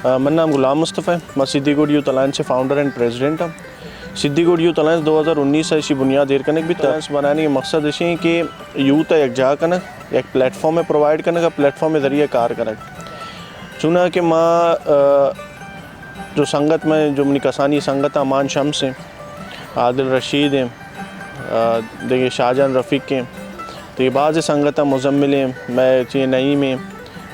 آ، من نام غلام مصطفی ہے، من سدھی گوٹ یوتھ الائنس سے فاؤنڈر اینڈ پریزیڈنٹ ہاں۔ سدھی گوٹ یوتھ الائنس دو ہزار انیس ء ایشی بنیاد ایر کنگ بیت۔ الائنس بنانے کے مقصد ایشی ہیں کہ یوتھ ء یکجاہ کنگ، یک plate form provide king, plate form ذریعے کار کنگ۔ چونکہ ما، آ، جو سنگت میں، جو منی کسانی سنگت امان شمس ہیں، عادل رشید ہیں، آ، دگہ شاہجان رفیق ہیں، دگہ بعض سنگت ہیں، مزمل ہیں، میں چی نعیم ہیں،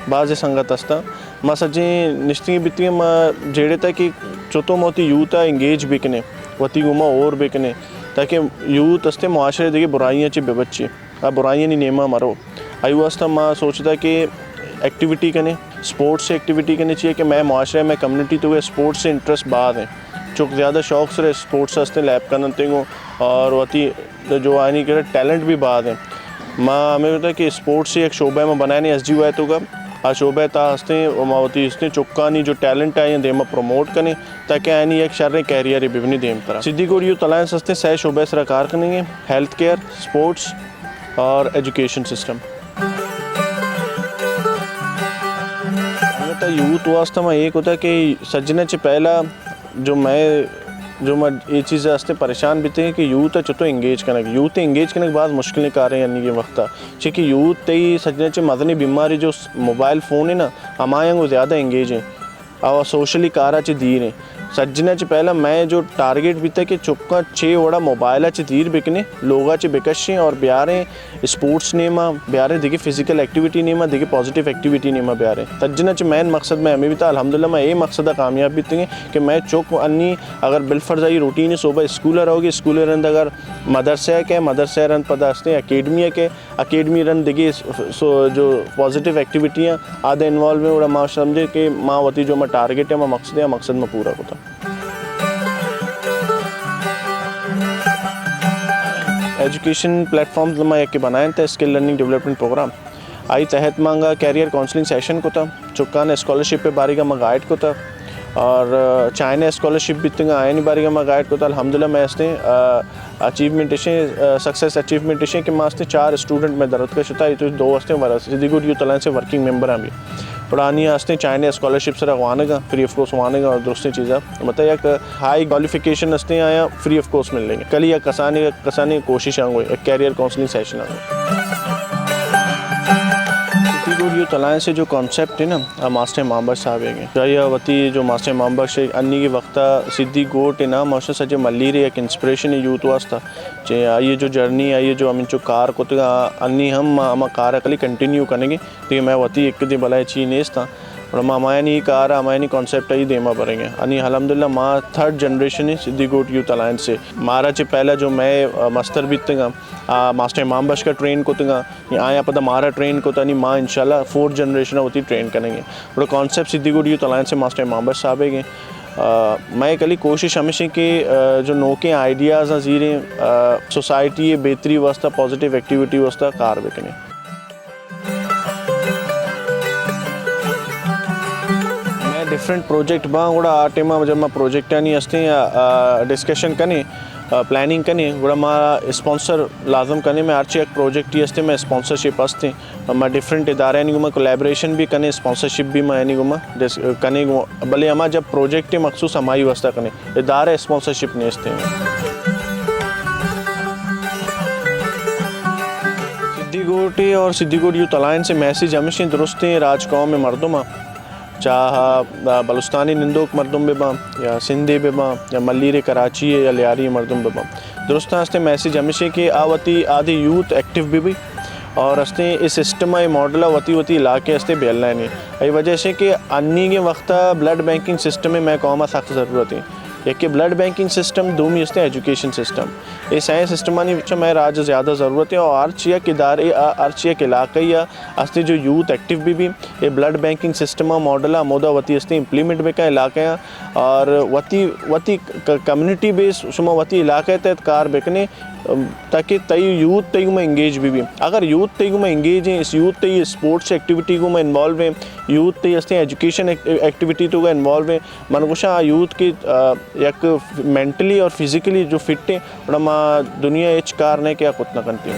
بعض سنگت ہستاں۔ ما سجیں نشتگیں بیتگیں، ما جیڑے تا کہ چطور ما وتی یوتھ ء انگیج بکنیں، وتی گوما اور بکنیں، تاکہ یوتھ استے معاشرے دگہ برائیاں چی ببچی۔ آ برائیانی نیما مرو۔ آئی واسطہ ما سوچتا کہ ایکٹیویٹی کنے، اسپورٹس سے ایکٹیویٹی کنے چاہیے کہ میں معاشرے میں کمیونٹی تو اسپورٹس سے انٹرسٹ باز ہیں۔ چک زیادہ شوق سے اسپورٹس ہستے لیب کنن تنگو اور وتی جو آنی کے ٹیلنٹ بھی باز ہیں۔ ما ہمیں ہوتا کہ اسپورٹس سے ایک شعبہ میں بنائے ایس جی وائی تو کا، آ شعبہ تا ہستے، ما وتی ہستے چکانی جو ٹیلنٹ آئیں دیما پروموٹ کنے، تاکہ آنی ایک شر کیریئر ببنی دیم ترا۔ سدھی گوٹ یوتھ الائنس ہستے سہ شعبہ سرا کار کنیں گے، ہیلتھ کیئر، اسپورٹس، اور ایجوکیشن سسٹم۔ البتہ یوتھ واسطہ میں ایک ہوتا کہ سجنا چہ پہلا جو میں، جو میں یہ چیز ہستے پریشان بیتے ہیں کہ یوتھ چطور engage king, youth engage king بعض مشکلیں کاریں یعنی کہ وقت، چونکہ یوتھ تئی سجنا چہ مزنی بیماری جو موبائل فون ہے نا، ہمایاں وہ زیادہ انگیج ہیں۔ او سوشلی کارا چہ دیر ایں۔ سجنا چہ پہلا میں جو ٹارگٹ بیتا کہ چکاں چے وڑا موبائل چہ دیر بکنے، لوگا چہ بکشیں اور بیاریں اسپورٹس نیما، بیاریں دگہ فزیکل ایکٹیویٹی نیما، دگہ پازیٹیو ایکٹیویٹی نیما بیاریں۔ سجنا چہ مین مقصد میں ہمیں بیتا، الحمدللہ میں اے مقصد کامیاب بیتگیں کہ میں چک انی اگر بالفرض آئی روٹین صبح اسکول روگی، اسکول رند اگر مدرسہ کے، مدرسہ رند پدا ہستے اکیڈمی کے، اکیڈمی رند دگہ س-، سو-، جو پازیٹیو ایکٹیویٹی ہیں، آدھے انوالو ہیں، گڑا ما سمجھے کہ ما وتی جو ما ٹارگٹ ہے، ما مقصد ہے، مقصد ما پورا کتا۔ ایجوکیشن پلیٹ فارمز ما یک بنائیں تھے، اسکل لرننگ ڈیولپمنٹ پروگرام۔ آئی تحت مانگا کیریئر کاؤنسلنگ سیشن کتا، چکان اسکالرشپ پہ باریگا ما گائیڈ کتا، اور، آ، چائنا اسکالرشپ بیتگا آیانی باریگا ما گائیڈ کتا۔ الحمدللہ میں ہستے، آ، اچیومنٹ اشیں، آ، سکسیس اچیومنٹ اشیں کہ ما ہستے چار اسٹوڈنٹ میں درد کا شتا، یہ تو دو ہستے ورا سدھی گوٹ یوتھ الائنس سے ورکنگ ممبر ہیں بھی۔ پڑانی ہستے چائنا اسکالرشپ سرا وانگا، فری آف کاسٹ وانگا اور درستیں چیزا۔ مطلب یک ہائی کوالیفیکیشن ہستے آیا فری آف کاسٹ مل لیں گے۔ کلی یک کسانی، کسانی کوشش آنگو، یک کیریئر کاؤنسلنگ سیشن آنگو۔ سدھی گوٹ یوتھ الائنس سے جو کانسیپٹ ہے نا، آ ماسٹر امام بخش صاحب ہیں۔ جائیے وتی جو ماسٹر امام بخش ہے، انی کے وقت تا سدھی گوٹ ءِ نام ءَ سجے ملیر ءِ یک انسپریشن ءِ یوتھ واسطہ، چہ آئی ءِ جو جرنی، آئی ءِ جو ہمینچو کار کتگ، آ انی ہم ما ہما کار ءَ کلی کنٹینیو کنگیں، دگہ مئے وتی یک دگہ بلائیں چی نیست آں۔ گڑا ما ہمایانی کار ءَ، ہمایانی کانسیپٹ ءَ دیما بریں گے۔ انی الحمدللہ ما تھرڈ جنریشن ایں سدھی گوٹ یوتھ الائنس ءِ۔ مارا چہ پہلا جو مئے، آ، مستر بیتگ آں، آ، ماسٹر امام بخش ءَ ٹرین کتگ آں، آیاں پدا مارا ٹرین کت، انی ما انشاءاللہ فورتھ جنریشن ءَ وتی ٹرین کنیں گے۔ گڑا کانسیپٹ سدھی گوٹ یوتھ الائنس ءِ ماسٹر امام بخش صاحب ءِ گے۔ آ، مئے کلی کوشش ہمیش ایں کہ، آ، جو نوکیں آئیڈیاز آں زیریں، آ، سوسائٹی ءِ بہتری واسطہ، پازیٹیو ایکٹیویٹی واسطہ کار بکنیں۔ مئے ڈفرنٹ پروجیکٹ باں، گڑا آ ٹائم ءَ جب ما پروجیکٹانی ہستیں، آ، آ، ڈسکشن کنیں، آ، پلاننگ کنیں، گڑا ما اسپانسر لازم کنیں۔ مئے ہرچی یک پروجیکٹی ہستیں، مئے اسپانسرشپ ہستیں۔ ما ڈفرنٹ ادارہانی گوما کولیبریشن بھی کنیں، اسپانسرشپ بھی ما یعنی گوما ڈس-، کنیں گوما، بلے ہما جب پروجیکٹ مخصوص ہمائی واسطہ کنیں، ادارہ اسپانسرشپ نیست ہیں۔ سدھی گوٹی اور سدھی گوٹ یوتھ الائنس ءِ میسج ہمیش ایں، درستیں راج قوم ءِ مردم آں، چاہے بلوچستانی نندوک مردم بہ باں یا سندھی بہ باں یا ملیر کراچی یا لیاری مردم بہ باں، درستاں ہستیں میسج ہمیش ایں کہ آ وتی آدھی یوتھ ایکٹیو بہ بی اور ہستیں اے سسٹم ءَ، اے ماڈل ءَ وتی وتی علاقے ہستیں بیلائنی۔ اے وجہ سے کہ انیگیں وقت ءَ بلڈ بینکنگ سسٹم ءِ مئے قوم ءَ سخت ضرورت ایں۔ یکے بلڈ بینکنگ سسٹم، دومی ہستیں ایجوکیشن سسٹم۔ اے سئیں سسٹمانی چہ مئے راج ءَ زیادہ ضرورت ایں اور ہر چی یک ادارے ءَ، ہر چی یک علاقہ ءَ ہستیں جو یوتھ ایکٹیو بہ بی، اے بلڈ بینکنگ سسٹم ءِ ماڈل ءَ ہمودا وتی ہستیں امپلیمنٹ بکن علاقہ ءَ اور وتی، وتی ک-، کمیونٹی بیس شما وتی علاقہ ءِ تحت کار بکنے، ام، تاکہ تئی یوتھ تئی گوما انگیج بہ بی۔ اگر یوتھ تئی گوما انگیج ایں، اس یوتھ تئی اسپورٹس ایکٹیویٹی گوما انوالو ایں، یوتھ تئی ہستیں ایجوکیشن ایک-، ایکٹیویٹی تو گوما انوالو ایں، من گوشاں آ یوتھ کہ، آ، یک مینٹلی اور فزیکلی جو فٹ ایں، گڑا ما دنیا ہچ کار نہ کہ آ کت نہ کنتی۔